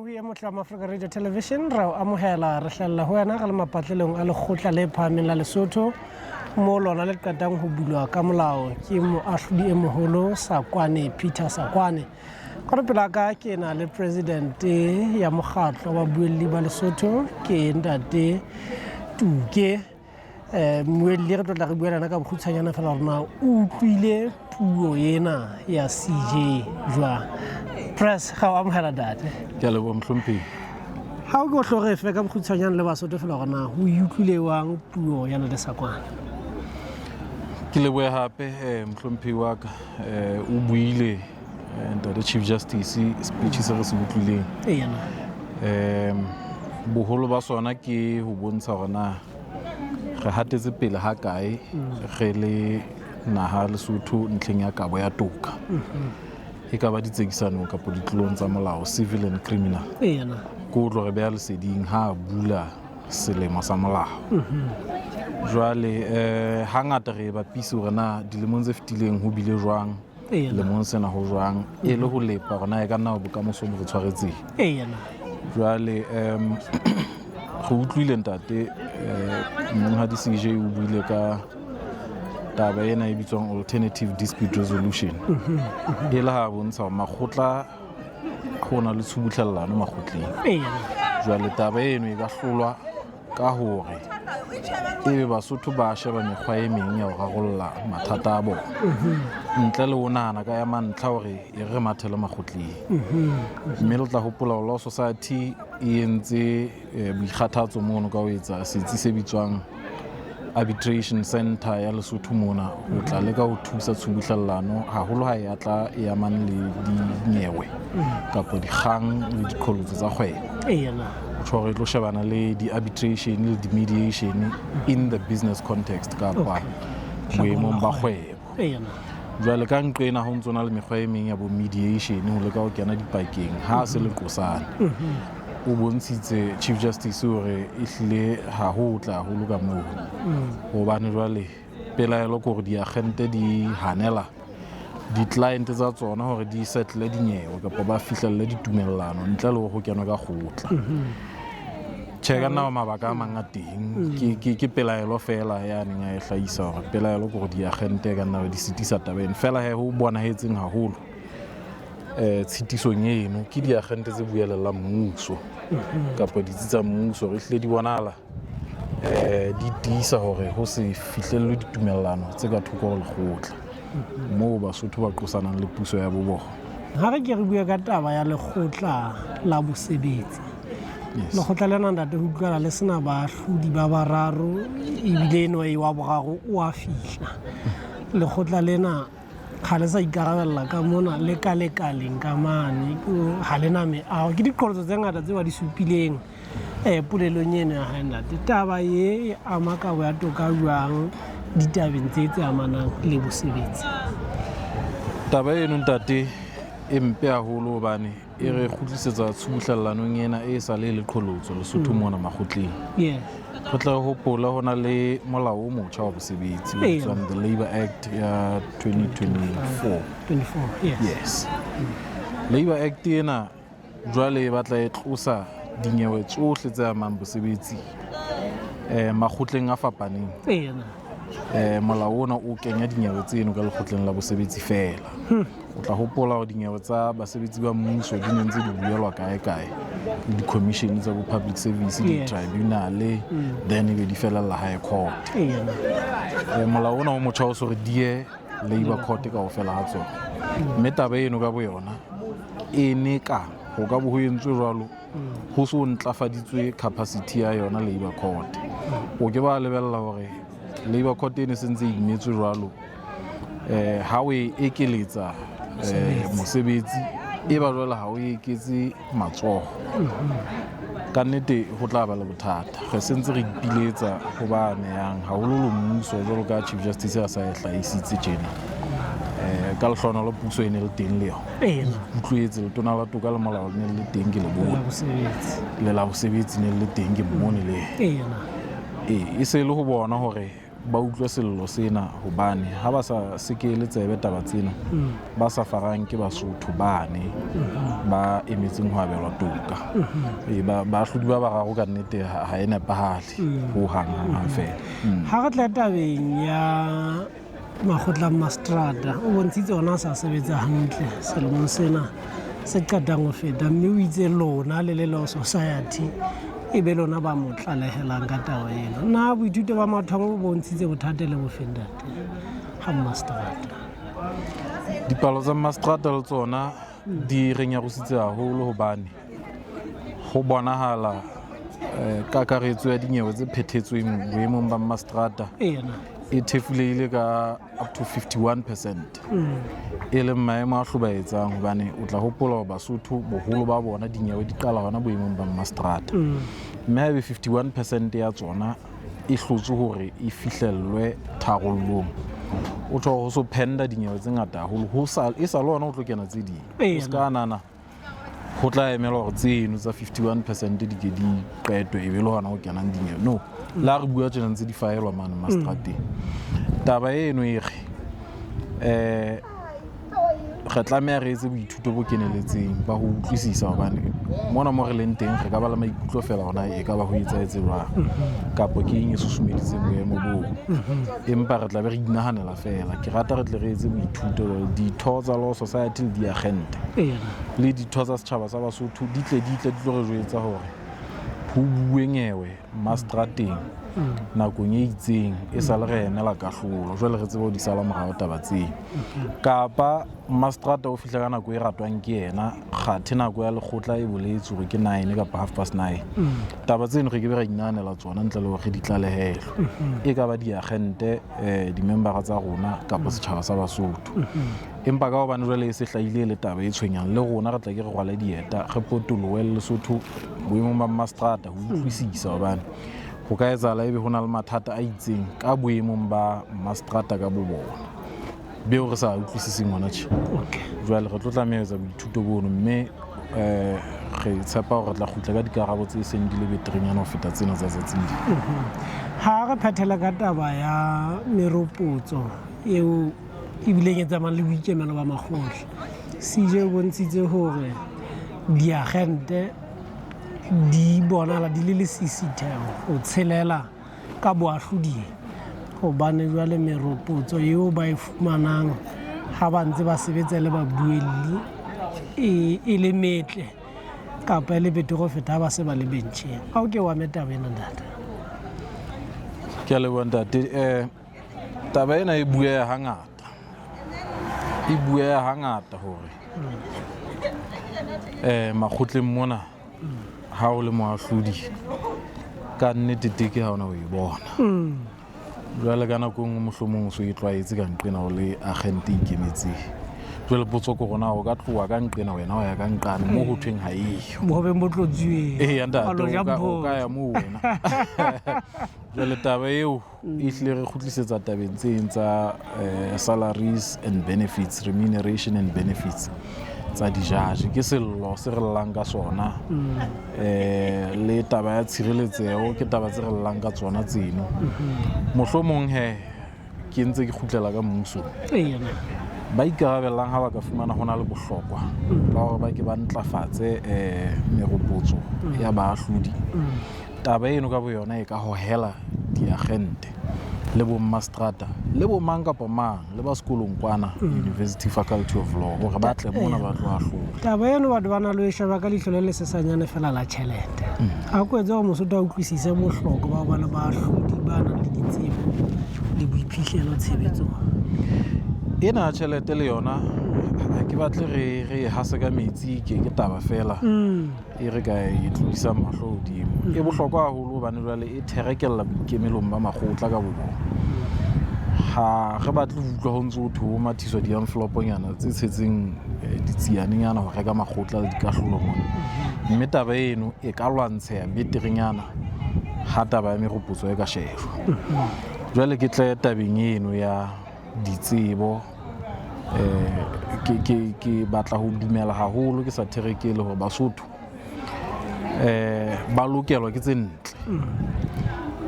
Mohi e motle wa Maafrika Radio Television, ra o amohela re hlahella ho wena re le mapatlelong a lekgotla le phahameng la Lesotho, mo lona le qetang ho bulwa ka molao ke moahlodi e moholo Sakwane Peter Sakwane. Kwano pela ka ke na le presidente ya mokgatlo wa buelli ba Lesotho, ke ntate Tuke. Mmuelli, re tlotla re bua lena ka bokgutshwanyana fela gore na o utlwile puo ena ya CJ jwang. Press, ga o amogela date. Ke a leboha, mohlomphehi. Ga o ke o tlo re fe ka bokgutshwanyana le Basotho fela gore na o e utlwile jwang puo ya Ntate Sakwane. Ke lebohe hape, mohlomphehi wa ka. O buile, ntate Chief Justice, speech se re se utlwileng. Boholo ba sona ke ho bontsha hore na re hatetse pele ha kae re le naha Lesotho ntlheng ya kabo ya toka. E ka ba ditsekisanong kapa ditlolong tsa molao, civil and criminal. Ke o tlo re beha leseding ha a bula selemo sa molao. Jwale hangata re bapise hore na dilemong tse fetileng ho bile jwang, lemong sena ho jwang, e le ho lepa hore na e ka nna bokamoso bo re tshwaretseng. Jwale re utlwile ntate monghadi CJ o buile ka taba ena e bitswang alternative dispute resolution. E le ha bontsha hore makgotla ho na le tshubuhlellano makgotleng. Jwale taba eno e ka hlolwa ka hore ebe Basotho ba sheba mekgwa e meng ya ho rarolla mathata a bona, ntle le ho nahana ka ya mantlha hore e re mathele makgotleng. Mme le tla hopola hore Law Society e entse boikgathatso mono ka ho etsa setsi se bitswang Arbitration Center ya Lesotho mona, ho tla leka ho thusa tshubuhlellano haholo ha e atla e amane le dinyewe kapa dikgang le diqholotso tsa kgwebo. Ho tjho hore e tlo shebana le di-arbitration le di-mediation in the business context kapa boemong ba kgwebo. Jwale ka nqo ena ho ntso na le mekgwa e meng ya bo mediation ho leka ho kena dipakeng ha se le qosane. O bontshitse Chief Justice hore ehlile ha ho tla haholo ka moo, hobane jwale pelaelo ke hore diagente di hanela di-client tsa tsona hore di settle dinyewe kapa ba fihlelle ditumellano ntle le hore ho kenwe ka kgotla. Tjhe, ka nna mabaka a mang a teng, ke pelaelo fela ya neng a e hlahisa hore pelaelo ke hore diagente ka nna di sitisa taba eno. Fela he ho bonahetseng haholo tshitisong eno ke diagente tse buelellang mmuso kapa ditsi tsa mmuso, re hlile di bonahala di tiisa hore ho se fihlellwe ditumellano tse ka thoko ho lekgotla moo Basotho ba qosanang le puso ya bo bona. Ha re ke re bue ka taba ya lekgotla la bosebetsi. Lekgotla lena ntate ho utlwala le sena baahlodi ba bararo, ebile eno e wa boraro o a fihla. Lekgotla lena ga le sa ikarabella ka mona le ka lekaleng ka mane, ha le na meaho. Ke diqholotso tse ngata tse ba di supileng polelong eno ya hae ntate. Taba e e ama kabo ya toka jwang ditabeng tse tse amanang le bosebetsi? Taba eno ntate e mpe haholo hobane e re kgutlisetsa tshubuhlellanong ena e sa le le qholotso Lesotho mona makgotleng. Re tla hopola ho na le molao o motjha wa bosebetsi o bitswang the Labour Act ya 2024. 24, yes. Yes. Labour Act ena jwale e batla e tlosa dinyewe tsohle tse amang bosebetsi makgotleng a fapaneng. Molao ona o kenya dinyewe tseno ka lekgotleng la bosebetsi fela. O tla hopola hore dinyewe tsa basebetsi ba mmuso di ne ntse di buelwa kae kae le di-commission tsa bo public service, di-tribunal, then e be di felella high court. Molao ona o motjha o so re die Labour Court kaofela ha tsona. Mme taba eno ka boyona e ne ka ho ka bo ho entswe jwalo, ho so ntlafaditswe capacity ya yona Labour Court. O ke ba lebella hore Labour Court ene sentse e imetswe jwalo, ha o e ekeletsa mosebetsi e ba jwale ha o eketse matsoho, ka nnete ho tla ba le bothata. Re sentse re ipiletsa ho ba amehang haholoholo mmuso, jwalo ka Chief Justice a sa e hlahisitse tjena. Ka lehlohonolo puso e ne le teng le yona, utlwetse letona la toka le molao le ne le teng, ke le bone le la bosebetsi ne le teng, ke mmone le e se le ho bona hore ba utlwe sello sena hobane ha ba sa sekele tsebe taba tsena ba sa farang ke Basotho bane ba emetseng ho abelwa toka. Ee, baahlodi ba bararo ka nnete ha e nepahale ho hang hang fela. Ha re tla tabeng ya makgotla mastrata, o bontshitse ona a sa sebetsa hantle selemong sena se qetang ho feta, mme o itse lona le le Law Society e be lona ba mo tlalehelang ka taba ena. Na boithuto ba mathomo bo bontshitse bothata le bofeng, ntate, ha mastrata? Dipalo tsa mastrata le tsona di re nyarositse haholo hobane ho bonahala kakaretso ya dinyewe tse phethetsweng boemong ba mastrata e thefulehile ka up to 51%, e leng maemo a hlobaetsang hobane o tla hopola hore Basotho boholo ba bona dinyewe di qala hona boemong ba mastrata, mme haebe 51% ya tsona e hlotswe hore e fihlellwe tharollong, o tho ho so phenda dinyewe tse ngata haholo ho sa e sa le hona ho tlo kena tse ding. O ska nana ho tla emela hore tseno tsa 51% di ke di qetwe e be le hona ho kenang dinyewe. No, le ha re bua tjena ntse di faelwa mane mastrateng. Taba eno e re re tlameha re etse boithuto bo keneletseng ba ho utlwisisa hobane mona mo re leng teng re ka ba le maikutlo fela hona e ka ba ho etsahetse jwang kapa ke eng e susumeditseng boemo boo, empa re tla be re inahanela fela. Ke rata re tle re etse boithuto jwale ditho tsa Law Society le diagente le ditho tsa setjhaba sa Basotho di tle di tlo re jwetsa hore ho bue nyewe mastrateng nakong e itseng e sa le re emela kahlolo, jwale re tsebe ho di sala morao taba tseo. Kapa mastrata o fihla ka nako e ratwang ke yena, kgathe nako ya lekgotla e boletswe hore ke 9 kapa 9:30. Taba tseno re ke be ra inahanela tsona ntle le hore re di tlalehelwe, e ka ba diagente, dimembara tsa rona kapa setjhaba sa Basotho. Empa ka hobane jwale e se hlahile e le taba e tshwenyang, le rona re tla ke re rwale dieta re potolohe le Lesotho boemong ba mastrata ho utlwisisa hobane ho ka etsahala ebe ho na le mathata a itseng ka boemong ba mastrata ka bo bona beo re sa utlwisiseng hona tje. Jwale re tlo tlameha ho etsa boithuto bono, mme re tshepa hore re tla kgutla ka dikarabo tse seng di le beterenyana ho feta tsena tsa tsatsing lena. Ha re phethela ka taba ya meropotso eo ebileng e tsamayang le boikemelo ba makgotla, CJ o bontshitse hore diagente di bonahala di le lesisitheho ho tshelela ka boahloding hobane jwale meropotso eo ba e fumanang ha ba ntse ba sebetsa le babuelli e le metle kapa e le betere ho feta ha ba se ba le bencheng. A o ke wa me taba ena, ntate? Ke a leboha, ntate. Taba ena e bueha hangata, e bueha hangata hore makgotleng mona ha o le moahlodi ka nnete teke ha ona o e bona. Jwale ka nako e nngwe mohlomong o so e tlwaetse ka nqena o le agente e ikemetseng. Jwale potso ke hore na o ka tloha ka nqena wena wa ya ka nqane mo ho thweng ha eyo. Bohobeng bo tlotsweng. Eya ntate, o ka ya moo wena. Jwale taba eo e hlile re kgutlisetsa tabeng tse eng tsa salaries and benefits, remuneration and benefits tsa dijaje. Ke sello se re llang ka sona, le taba ya tshireletseho ke taba tse re llang ka tsona tseno. Mohlomong he ke ntse ke kgutlela ka mmusong, ba ikarabellang ha ba ka fumana ho na le bohlokwa ba hore ba ke ba ntlafatse meropotso ya baahlodi. Taba eno ka boyona e ka hohela diagente le bo mastrata le bo mang kapa mang le ba sekolong kwana University Faculty of Law hore ba tle mona ba tlo ahlola. Taba eno batho ba na le ho e sheba ka leihlo le lesesanyane fela la tjhelete. A ko etse hore Mosotho a utlwisise bohlokwa ba ho ba le baahlodi ba nang le ditsebo le boiphihlelo tshebetsong. Ena ya tjhelete le yona ha ke batle re e hase ka metsi, ke taba fela e re ka e tlodisang mahlo hodimo. E bohlokwa haholo hobane jwale e therekella boikemelong ba makgotla ka bo bona. Ha re batle ho utlwa ho ntse ho thwe ho mathiswa di-enveloponyana tse tshetseng ditsianenyana ho reka makgotla le dikahlolo mona. Mme taba eno e ka lwantsheha beterenyana ha taba ya meropotso e ka shejwa. Jwale ke tle tabeng eno ya ditsebo, ke batla ho dumela haholo ke sa therekele hore Basotho ba lokelwa ke tse ntle.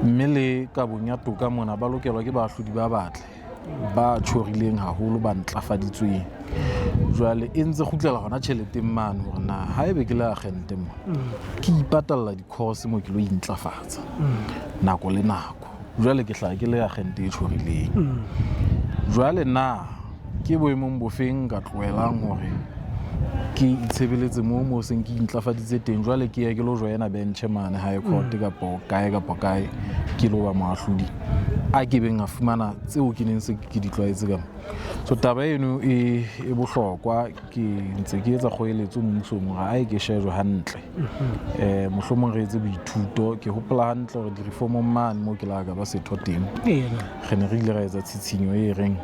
Mme le kabong ya toka mona ba lokelwa ke baahlodi ba batle, ba tjhorileng haholo, ba ntlafaditsweng. Jwale e ntse kgutlela hona tjheleteng mane hore na haebe ke le agente mo, ke ipatalla di-course mo ke lo intlafatsa nako le nako. Jwale ke hlaha ke le agente e tjhorileng. Jwale na ke boemong bofeng nka tlohelang hore ke itshebeletse moo seng ke intlafaditse teng, jwale ke ya ke lo joina bench mane high court kapo kae kapo kae, ke lo ba moahlodi a ke beng a fumana tseo ke neng se ke di tlwaetse ka mo. So taba eno e bohlokwa, ke ntse ke etsa kgoeletso mmusong hore a e ke shejwe hantle. Mohlomong re etse boithuto. Ke hopola hantle hore di-reformong mane moo ke la ka ba setho teng, re ne re ile ra etsa tshitshinyo e reng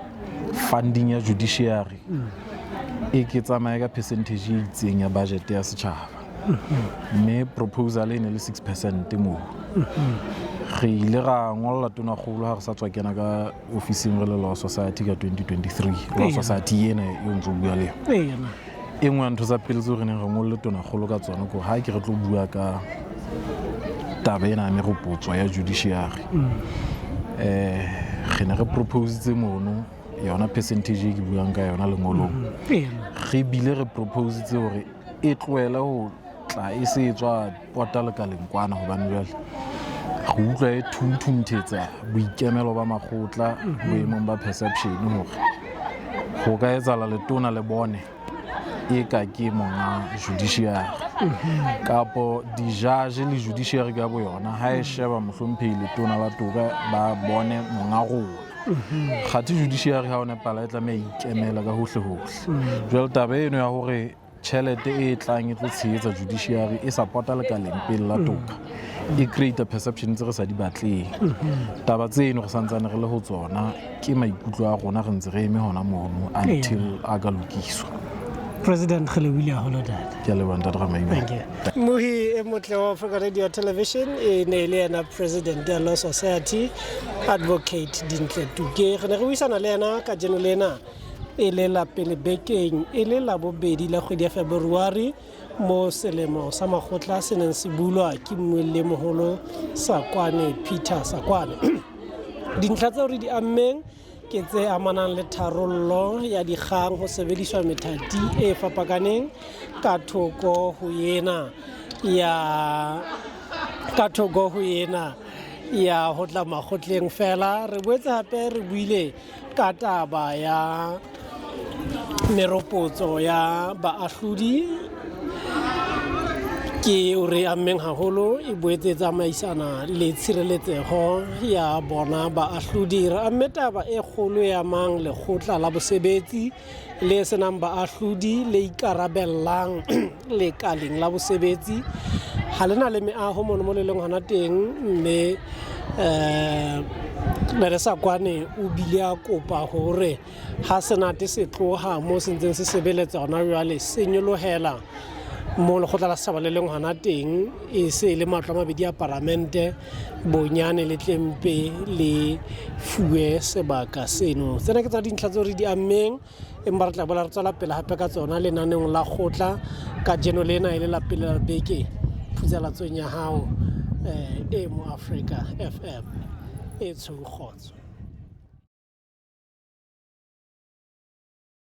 funding ya judiciary e ke tsamaye ka percentage e itseng ya budget ya setjhaba, mme proposal e ne le 6% moo. Re ile ra ngolla tonakgolo ha re sa tswa kena ka ofising re le Law Society ka 2023, Law Society ena e o ntso bua le yona. E nngwe ya ntho tsa pele tseo re neng re ngolle tonakgolo ka tsona ke ha ke re tlo bua ka taba ena ya meropotso ya judiciary, re ne re propositse mono yona percentage e ke buang ka yona lengolong. Re bile re propositse hore e tlohele ho tla e se e tswa pota lekaleng kwana, hobane jwale re utlwa e thunthuthetsa boikemelo ba makgotla boemong ba perception hore ho ka etsahala letona le bone e ka ke monga judiciary kapo di-judge le judiciary ka boyona ha e sheba mohlomphehi letona la toka ba bone monga rona. Kgathe judiciary ha o nepala e tlameha ikemela ka hohle hohle. Jwale taba eno ya hore tjhelete e tlang e tlo tshehetsa judiciary e support-a lekaleng pele la toka e create perception tse re sa di batleng. Taba tseno re santsane re le ho tsona, ke maikutlo a rona, re ntse re eme hona mono until a ka lokiswa. President, re lebohile haholo ntate. Ke a leboha ntate Ramaima. Thank you. Mohi e motle wa Africa Radio Television e ne e le yena president ya Law Society, Advocate Dintle Tuke. Re ne re buisana le yena kajeno lena e le la pele bekeng e le la bobedi la kgwedi ya February mo selemo sa makgotla se neng se bulwa ke mmuelli moholo Sakwane Peter Sakwane. Dintlha tseo re di ammeng ke tse amanang le tharollo ya dikgang ho sebediswa methati e fapakaneng ka thoko ho ena ya ka thoko ho ena ya ho tla makgotleng fela. Re boetse hape re buile ka taba ya meropotso ya baahlodi ke o re ammeng haholo, e boetse e tsamaisana le tshireletseho ya bona baahlodi. Re amme taba e kgolo e amang lekgotla la bosebetsi le senang baahlodi le ikarabellang lekaleng la bosebetsi, ha le na le meaho mono mo le leng hona teng, mme Ntate Sakwane o bile a kopa hore ha senate se tloha mo se ntseng se sebeletsa hona jwale se nyolohela mo lekgotla la setjhaba le leng hona teng, e se e le matlo a mabedi a paramente bonyane le tlempe le fuwe sebaka seno. Tsena ke tsa dintlha tseo re di ammeng, empa re tla boela re tswela pele hape ka tsona lenaneong la kgotla kajeno lena e le la pele la beke phutsalatsong ya hao e mo Africa FM e tshweu kgotso.